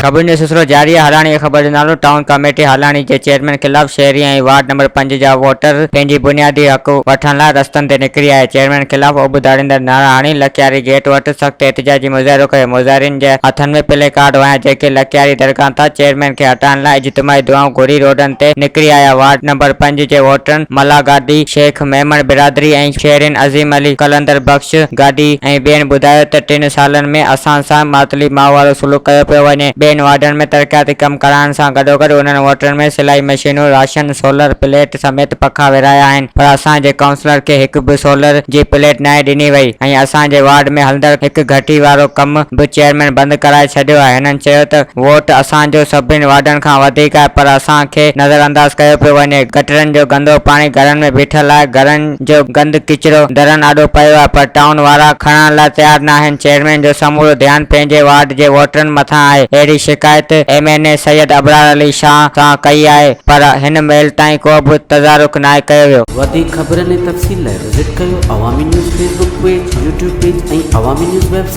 خبرن جو سلسلو جاري آهي، هالاڻي کي خبر جو نالو ٽائون ڪاميٽي هالاڻي جي چيئرمين خلاف شهري ۽ وارڊ نمبر پنج جا ووٽر پنهنجي بنيادي حق وٺڻ لاء رستن تي نڪري آيا، چيئرمين خلاف اڀ ڌاڙيندڙ نعرا هڻي لڪياري گيٽ وٽ سخت احتجاجي مظاهرو ڪيو، مظاهرين جي هٿن ۾ پلي ڪارڊ هيا جيڪي لڪياري درگاهه تان چيئرمين کي هٽائڻ لاء اجتماعي دعائون گهري روڊن تي نڪري آيا، وارڊ نمبر پنج جي ووٽرن ملاح گاڏهي، شيخ ميمڻ برادري ۽ شهرين عظيم علي، قلندر بخش گاڏهي ۽ ٻين ٻڌايو ته ٽن سالن ۾ اسان سان ماتلي ماء وارو سلوڪ ڪيو پيو وڃي، ٻين وارڊن ۾ ترقياتي ڪم ڪرائڻ سان گڏوگڏ انهن ووٽرن ۾ سلائي مشينون، راشن، سولر پليٽ سميت پکا ورهايا آهن پر اسان جي ڪائونسلر کي هڪ به سولر جي پليٽ ناهي ڏني وئي ۽ اسان جي وارڊ ۾ هلندڙ هڪ گهٽي وارو ڪم به چيئرمين بند ڪرائي ڇڏيو آهي هنن چيو ته ووٽ اسان جو سڀني وارڊن کان وڌيڪ آهي پر اسان کي نظرانداز ڪيو پيو وڃي، گٽرن جو گندو پاڻي گهرن ۾ بيٺل آهي، گهرن جو گند ڪچرو درن آڏو پيو آهي پر ٽائون وارا کڻڻ لاء تيار ناهن، چيئرمين جو سمورو ڌيان پنهنجي وارڊ جي ووٽرن مٿان آهي، اهڙي شڪايت M N A Syed Abrar Ali Shah سان ڪئي آهي پر هن مهل تائين ڪو به تدارڪ ناهي ڪيو ويو. وڌيڪ خبرن ۽ تفصيل لاء وزٽ ڪيو Awami news Facebook page, YouTube page ۽ Awami news website.